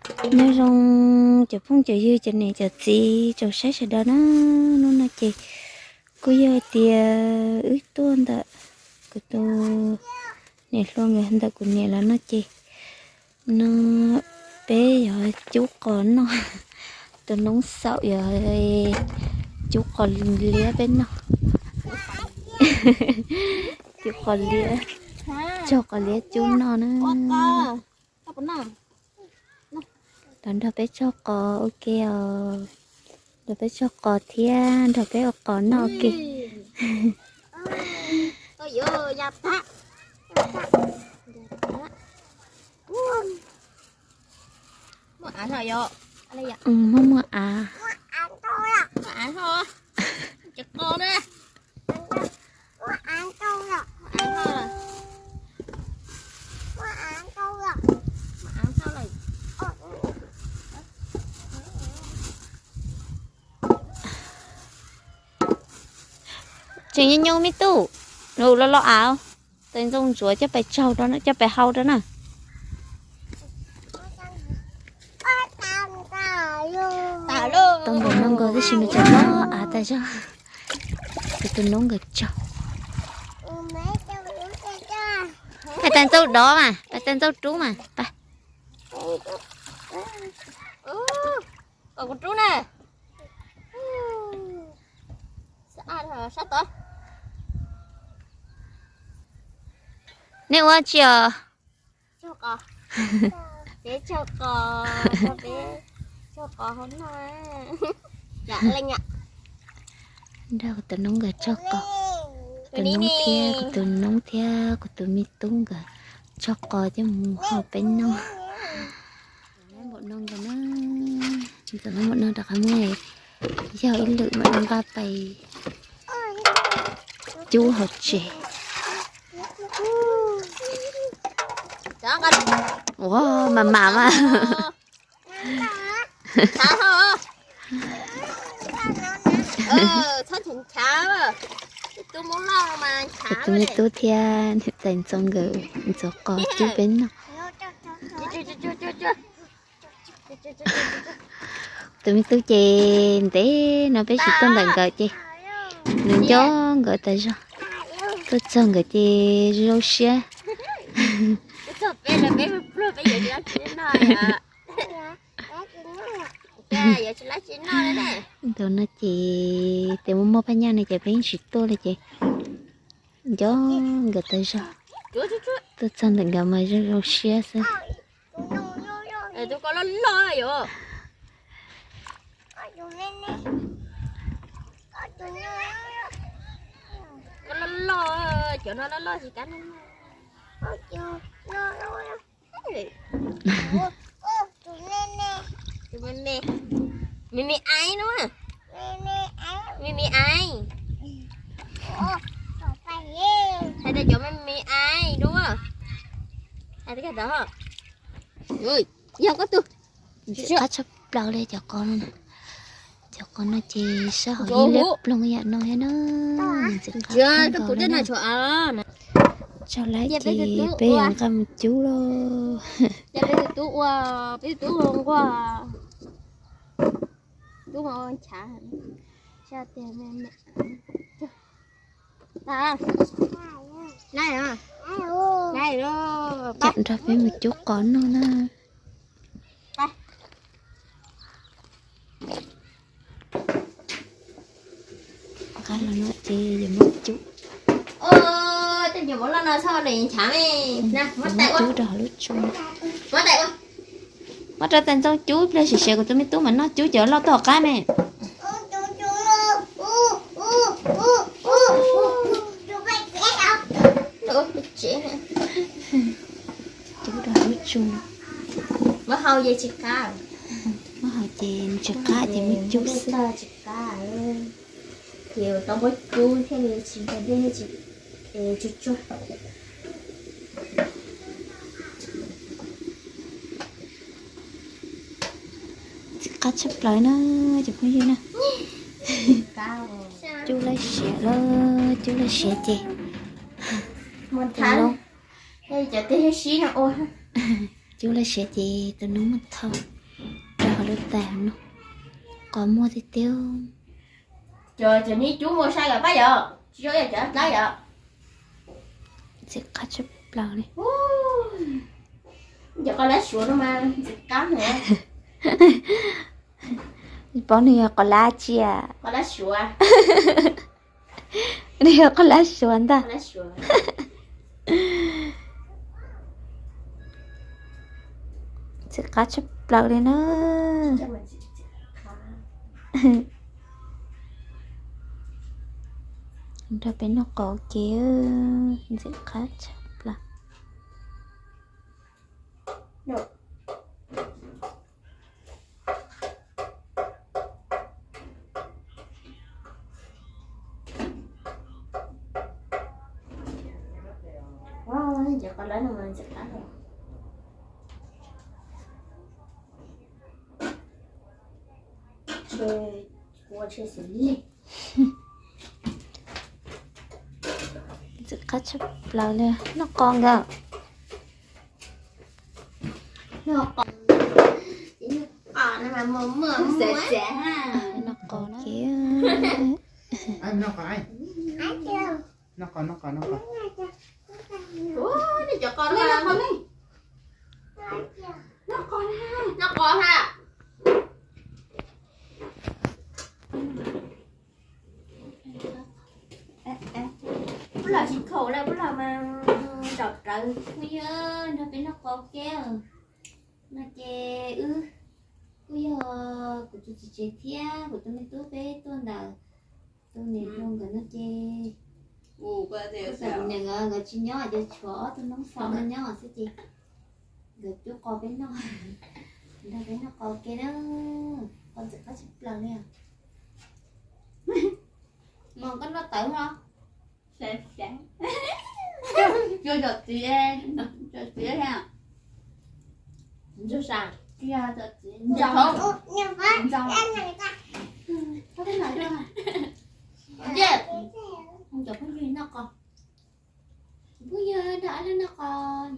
Nyob zoo cov phooj cov ywg, cov niam cov txiv tsoom saib sawv daws na. Hnub no ces kuj yog hais tias wb tuaj ntawm kuv tus niam hluas nkawd ntawm kuv niam lawv no ces no peb yuav cub qos noj. Tus noob xaum yuav cub qos liab peb noj. Cub qos liab, cog qos liab cub noj na. Los nrog peb tsaug qos ua ke os. Nrog peb tsaug qos thiab nrog peb ua qos noj ua ke. Muaj muaj av. Tseem nyob nyob me tub, los los av, tais ntxoov ntsuav coj pais tsaug, coj pais hau rau na. Tau npaum no nkaus tab sis mas tseem los av tas zog. Kuv tus noob nkawd tsaug. Pais tais ntxoov dov mas, pais tais ntxoov rub mas, pais. Kom kuv rub na. Sab tod. Nej ua tsi os? Peb tsaug qos, peb tsaug qos hauv no. Nrog kuv tus noob nkawd tsaug qos. Tus noob thiab kuv tus noob thiab kuv tus me tub nkawd tsaug qos coj mus hau peb noj. Npaum no nkawd na, ntxuav npaum no rov qab muab yog ib lwm mam li nqa pais cub hauv tsev. Ua mam mam mas. Kuv tus me tub thiab niam tais ntxoov nkawd ntxuav qos cub peb noj. Tus me tub ces ntev no peb tsis tuaj ntawm nkawd ces nws nco nkawd tas zog. Tuaj txog nkawd ces zoo siab. Tus no ces tes muaj muaj phaj nyaj no ces peb yeej tsis tuaj li ces nco nkawd tas zog. Tuaj txog ntawm nkawd mas zoo zoo siab xwb. Koj loj loj, cov no loj loj tsis kam noj. Tus me me, me me aiv no, me me aiv. Hais tias cov me me aiv no. Hais tias yog koj tus. Ntxim qab tshaj plaws li cov qos no. Cov qos no ces sab hauv yeej liab ploog yam no thiab na. Ntxim qab kawg nkaus li na. Tsaug lawm ces peb yuav nqa mus cub lauj. Coj nrog peb mus cub qos noj na. Nqa los no ces yuav muab cub. Muab cub rau hauv lub tsu. Muab rau tais ntxoov cub ib pliag, sim siav kuv tus me tub mam noj cub cov loj tuaj hauv qab me. Cub rau hauv lub tsu. Muab hau ces tsis qab. Muab hau ces nws tsis qab ces muab cub xwb. Ces tau muab cub thiaj li tsis nqa dej tsis tsuag tsuag. Ntxim qab tshaj plaws na cov phooj ywg na. Cub laj siav lawm, cub laj siav ces cub laj siav ces tus noob muaj thau. Qos lub tais no, qos muaj tiag tiag. Cov, cov neb cub mus sai yom pab yom, tsis zoo yog cov dlab yom. Ntxim qab tshaj plaws li. Cov qos lab suav no mas ntxim qab heev. Paub nws yog qos lab tsi a? Qos lab suav. Nws yog qos lab suav ntag. Ntxim qab tshaj plaws li na. Nrog peb noj qos ua ke, ntxim qab tshaj plaws. Cov qos lab no mas ntxim qab. Ntxim qab tshaj plaws li, noj qos nkawd. Noj qos, noj qos na. Noj qos, noj qos, noj qos. Noj qos, noj qos ha. Puab los tsis khaum lawm, puab los mas zaum rawv. Kuj yog nrog peb noj qos ua ke. No ces wb kuj yog kuv tus txiv tsev thiab kuv tus me tub peb tuaj ntawm tus niam hluas nkawd no ces, kuv niam nkawd, nkawd tsis nyob ces tshuav ob tug noob fo no nyob xwb ces nkawd cub qos peb noj, nrog peb noj qos ua ke na. Qos ntxim qab tshaj plaws li os. Mos, koj noj tawv no. Cov txiv, cov txiv, cov phooj ywg noj qos, phooj ywg nrog ob leeg noj qos.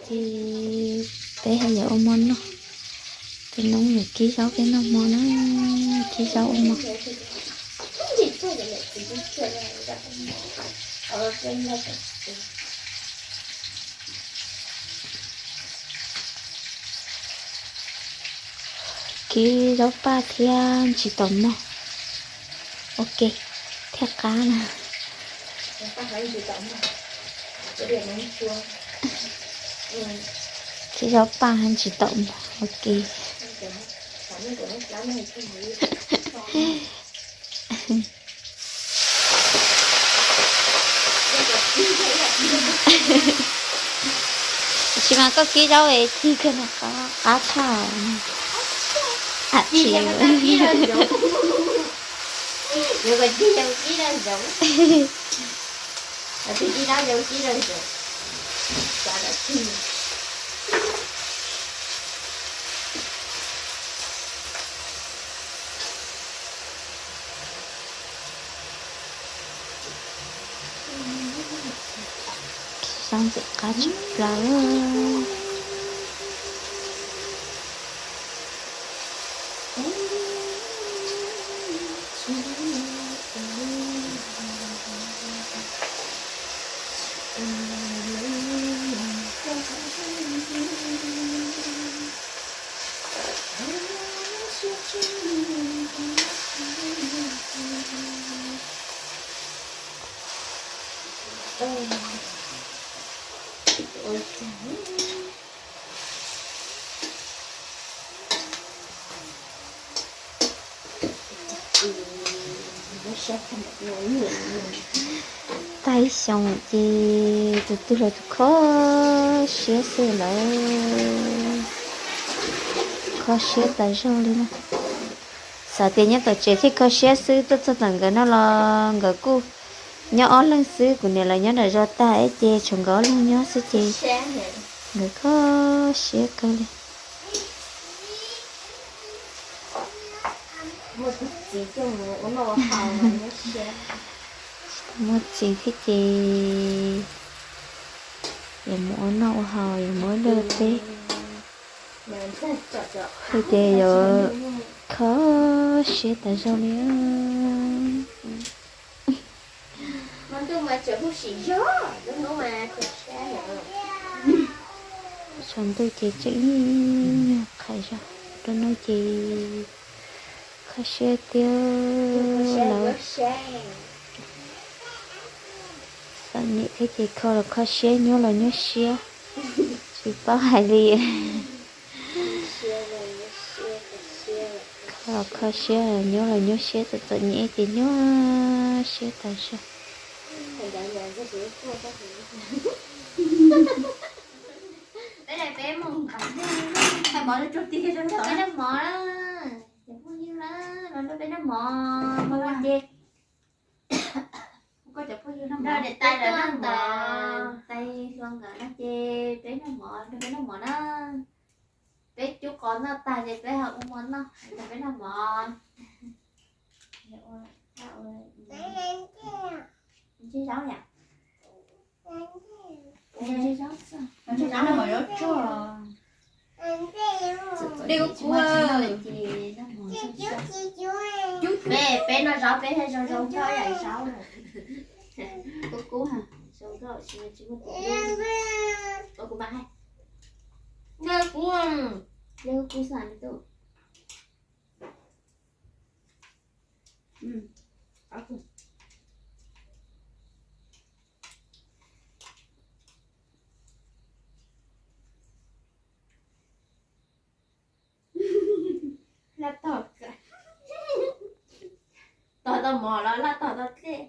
Ces peb haj yam ua mov noj, tus noob yuav kib zaub peb noj hmo na, kib zaub ua mov. Kib zaub paj thiab ntsis taum mog ua ke thiaj qab na. Kib zaub paj ntsis taum mog ua ke. Tab sis mas koj kib zaub es cig kawg no qab tshaj. Zaub ntxim qab tshaj plaws. Tag ib xyoos ces tus twg los tus kho siab xwb lawm, kho siab tas zog li na. Xav tias nyob tom tsev thiaj kho siab xwb, tuaj txog tom nkawd no los nkawd kuj nyob ob leeg xwb, kuv niam lawv nyob nram zos tag ib ces tshuav nkawd ob leeg nyob xwb ces nkawd kho siab kawg li. Muaj tus txiv coj mus ua noj ua haus nyob siab. Muaj txiv thiab ces yuav mus ua noj ua haus, yuav mus ua liaj teb, ces yuav kho siab tas zog li. Tshav ntuj ces tseem nyuag qhais zog, rau no ces kho siab tiag lawm. Txom nyem thiab ces kho los kho siab, nyuaj los nyuaj siab, tsis paub hais li. Kho los kho siab, nyuaj los nyuaj siab, txom txom nyem ces nyuaj siab tas zog. Peb mus nqa, peb noj mov na, cov phooj ywg na, los nrog peb noj mov, mov nqaij ces, nrog niam tais los noj mov, tais hluas nkawd no ces peb noj mov, nrog peb noj mov na. Peb cub qos noj tag ces peb ho ua mov noj, nrog peb noj mov. Ntsej zaub yom? Ntsej zaub xwb. Ntsej zaub no mas yuav tsuag. Dej kub kub. Peb, peb noj zaub peb thiaj zoo zoo nkauj yam zaub. Kub kub, zoo nkauj tsis muaj tis dub. Ua kuv mam hais. Dej kub, dej kub kub xwb me tub. Laj tog, tog tau mov los laj tog tau dej.